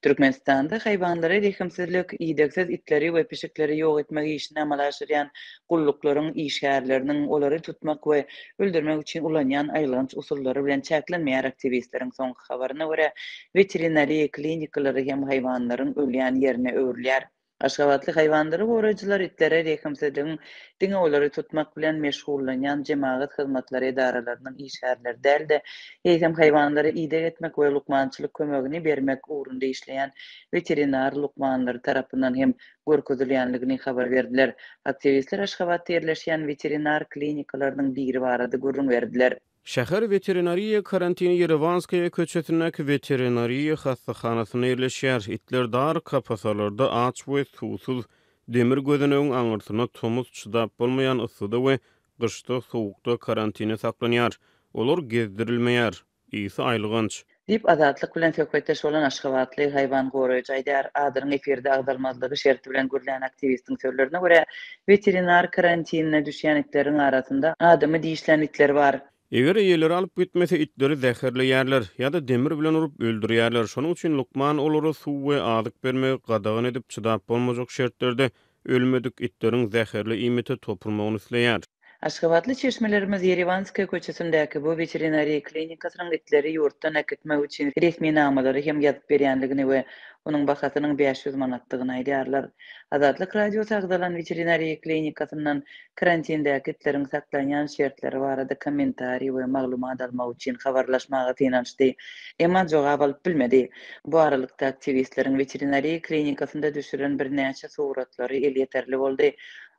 Türkmenistanda haýwanlara rehimsizlik, idegsiz itleri we pişikleri ýok etmek işini amala aşyrýan gulluklaryň işgärleriniň olary tutmak we öldürmek üçin ulanýan aýylganç usullary bilen çäklenmeýär aktiwistleriň soňky habaryna görä, weterinariýa klinikalary hem haýwanlaryň ölýän ýerine öwrülýär. Aşgabatly haýwanlary goraýjylar itlere rehimsizligiň diňe olary tutmak bilen meşgullanýan jemagat hyzmatlary edaralarynyň işgärleri däl-de, eýsem haýwanlara ideg etmek we lukmançylyk kömegini bermek ugrunda işleýän weterinar lukmanlary tarapyndan hem görkezilýänligini habar berdiler. Aktiwistler Aşgabatda ýerleşýän weterinar klinikalarynyň biri barada gürrüň berdiler. Şäher weterinariýa karantini Ýerewanskaýa köçesindäki weterinariýa hassahanasynda ýerleşýär. Itler dar kapasalarda aç we suwsuz, demir gözenegiň aňyrsynda tomus çydap bolmaýan yssyda we gyşda sowukda karantinde saklanýar. Olar gezdirilmeýär. Ysy aýylganç. Diýip, Azatlyk bilen söhbetdeş bolan aşgabatly haýwan goraýjy aýdýar. Adynyň efirde agzalmazlygy şerti bilen gürlän aktiwistiň sözlerine görä, weterinar karantinine düşýän itleriň arasynda adamy dişlän itler bar. Eger eýeleri alyp gitmese, itleri zäherleýärler ýa-da demir bilen urup öldürýärler. Şonuň üçin lukman olara suw we azyk bermegi gadagan edip, çydap bolmajak şertlerde ölmedik itleriň zäherli iýmite topulmagyny isleýär. Aşgabatly çeşmelerimiz Ýerewanskaýa köçesindäki bu weterinariýa klinikasynyň itleri ýurtdan äkitmek üçin resminamalary hem ýazyp berýänligini we onuň bahasynyň 500 manatdygyny aýdýarlar. Azatlyk Radiosy agzalan weterinariýa klinikasyndan karantindäki itleriň saklanýan şertleri barada kommentariý we maglumat almak üçin habarlaşmaga synanyşdy, emma jogap alyp bilmedi. Bu aralykda, aktiwistleriň weterinariýa klinikasynda düşüren birnäçe suratlary elýeterli boldy.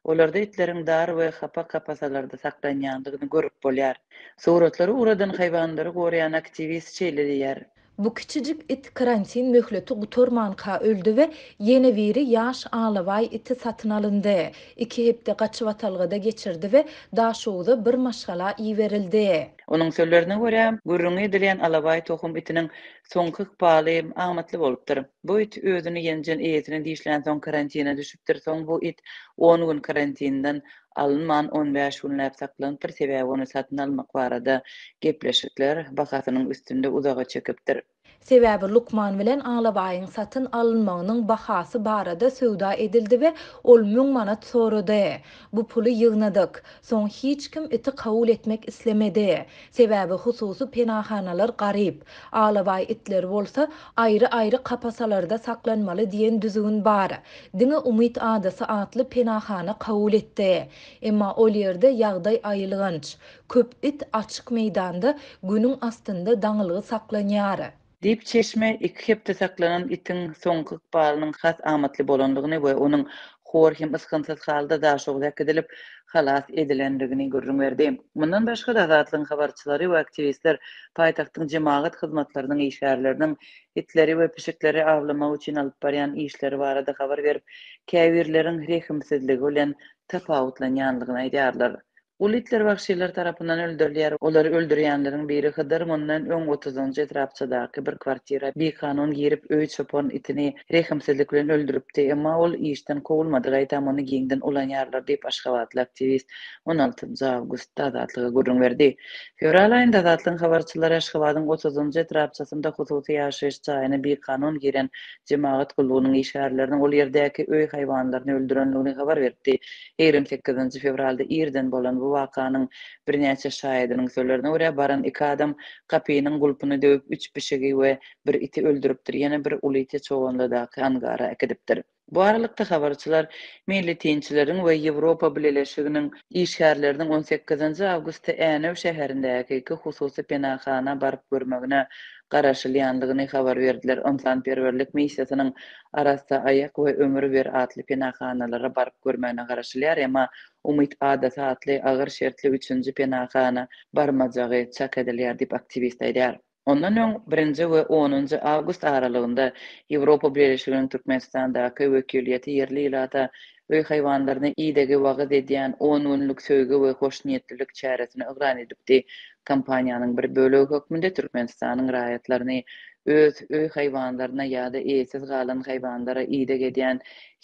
Olarda itleriň dar we hapa kapasalarda saklanýandygyny görüp bolýar. Suratlary ugradan haýwanlary goraýan aktiwist şeýle diýýär. Bu kiçijik it karantin möhleti gutarmanka öldi we ýene biri ýaş alabaý iti satyn alyndy. Iki hepde gaçybatalgada geçirdi we Daşoguza bir maşgala iberildi. Onuň sözlerine görä, gürrüňi edilýän alabaý tohum itiniň soňky ykbaly amatly bolupdyr. Bu it özüni ýenjen eýesini dişlänsoň karantine düşüpdir. Soň bu it on gün karantinden alynman on bäş günläp saklanypdyr, sebäbi ony satyn almak barada gepleşikler bahasynyň üstünde uzaga çekipdir. Sebäbi lukman bilen alabaýyň satyn alynmagynyň bahasy barada söwda edildi we ol müň manat sorady. Bu puly ýygnadyk. Soň hiç kim iti kabul etmek islemedi. Sebäbi hususy penahanalar garyp. Alabaý itleri bolsa aýry-aýry kapasalarda saklanmaly diýen düzgün bar. Diňe Umyt adasy atly penahana kabul etdi. Emma ol ýerde ýagdaý aýylganç. Köp it açyk meýdanda günüň astynda daňylgy saklanýar. Diýip, çeşme iki hepde saklanan itiň soňky ykbalynyň has amatly bolandygyny we onuň hor hem ysgynsyz halda Daşoguza äkidilip, halas edilendigini gürrüň berdi. Mundan başga-da, Azatlygyň habarçylary we aktiwistler paýtagtyň jemagat hyzmatlarynyň işgärleriniň itleri we pişikleri awlamak üçin alyp barýan işleri barada habar berip, käbirleriň rehimsizligi bilen tapawutlanýandygyny aýdýarlar. Uly itler wagşylar tarapyndan öldürilýär. Olary öldürýänleriň biri Hydyr mundan öň otuzynjy etrapçadaky bir kwartira bikanun girip, öý çopan itini rehimsizlik bilen öldüripdi. Emma ol işden kowulmady, gaýtam ony giňden ulanýarlar diýip, aşgabatly aktiwist on altynjy awgustda Azatlyga gürrüň berdi. Fewral aýynda Azatlygyň habarçylary Aşgabadyň otuzynjy etrapçasynda hususy ýaşaýyş jaýyna bikanun giren jemagat gullugynyň işgärleriniň ol ýerdäki öý haýwanlaryny öldürendigini habar beripdi. 28 fewralda irden bolan bu wakanyň birnäçe şaýadynyň sözlerine görä, baran iki adam gapynyň gulpuny döwüp, üç pişigi we bir iti öldüripdir, ýene bir uly iti Çoganlydaky angara äkidipdir. Bu aralykda, habarçylar meýletinçileriň we Ýewropa Bileleşiginiň işgärleriniň on sekizinji awgustda Änew şäherindäki iki hususy penahana baryp görmegine garaşylýandygyny habar berdiler. Ynsanperwerlik missiýasynyň Arassa aýak we Ömür ber atly penahanalara baryp görmegine garaşylýar, emma Umyt adasy atly agyr şertli üçünji penahana barmajagy çak edilýär diýip, aktiwist aýdýar. Ondan öň, birinji we onunjy awgust aralygynda Ýewropa Bileleşiginiň Türkmenistandaky wekiliýeti ýerli ilata öý haýwanlaryna idegi wagyz edýän on günlük söýgi we hoşniýetlilik çäresini yglan edipdi. Kampaniýanyň bir bölegi hökmünde Türkmenistanyň raýatlaryny öz öý haýwanlaryna ýa-da eýesiz galan haýwanlara ideg edýän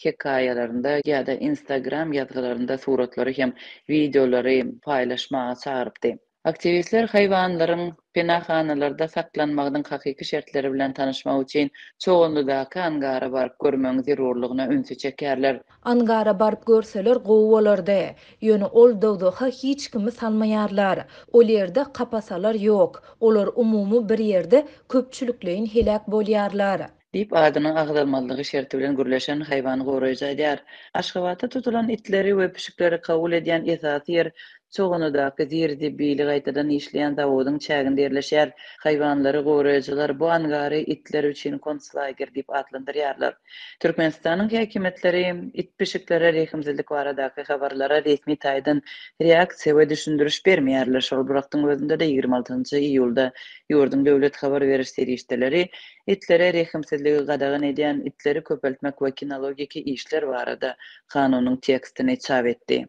hekaýalarynda ýa-da Instagram ýazgylarynda suratlary hem wideolary paýlaşmaga çagyrypdy. Aktiwistler haýwanlaryň penahanalarda saklanmagynyň hakyky şertleri bilen tanyşmak üçin Çoganlydaky angara baryp görmegiň zerurlygyna ünsi çekýärler. Angara baryp görseler gowy bolardy. Ýöne ol dowzaha hiç kimi salmaýarlar. Ol ýerde kapasalar ýok. Olar umumy bir ýerde köpçülikleýin heläk bolýarlar. Diýip, adynyň agzalmazlygy şerti bilen gürleşen haýwan goraýjy aýdýar. Aşgabatda tutulan itleri we pişikleri kabul edýän esasy ýer Çoganlydaky zir-zibili gaýtadan işleýän zawodyň çäginde ýerleşýär. Haýwanlary goraýjylar bu angary itler üçin konslager diýip atlandyrýarlar. Türkmenistanyň häkimiýetleri it-pişiklere rehimsizlik baradaky habarlara resmi taýdan reaksiýa we düşündiriş bermeýärler. Şol bir wagtyň özünde-de 26 iýulda ýurduň döwlet habar beriş serişdeleri Itlere rehimsizligi gadagan edýän itleri köpeltmek we kinologiki işler barada kanunyň tekstini çap etdi.